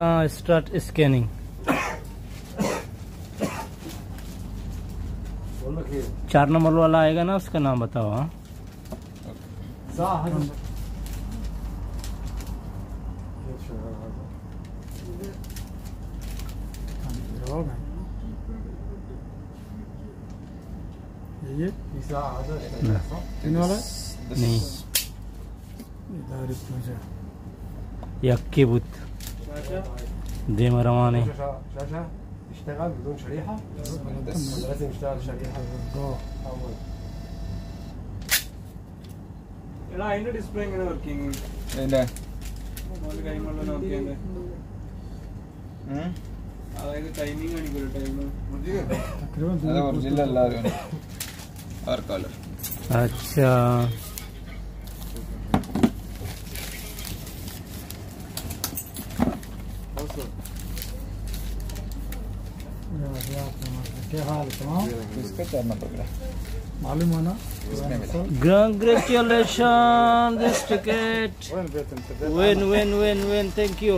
हाँ, start scanning. चार नंबर वाला आएगा ना, उसका नाम बताओ। हाँ, ये तीन वाला है? नहीं। اداري بتوجه. يكي بوت. ديما رواني. شاشة، شاشة، اشتغل بدون شريحة. لازم يشتغل شريحة. أول. എടാ, അതിന്റെ ഡിസ്പ്ലേ എങ്ങനെ വർക്ക് ചെയ്യുന്നത്? അതിന്റെ? മൊബൈൽ കൈമുള്ള നോക്കിയാലേ. ഉം? അതായത് ടൈമിംഗ് ആണെങ്കിലോ, ടൈം. تقريباً അത് ഒറിജിനൽ അല്ല, ഒരു കളർ. अच्छा. क्या हाल है, तमाम? इसका क्या मतलब है? मालूम है ना? इसमें मिला। Congratulations, this ticket. Win, win, win, win. Thank you.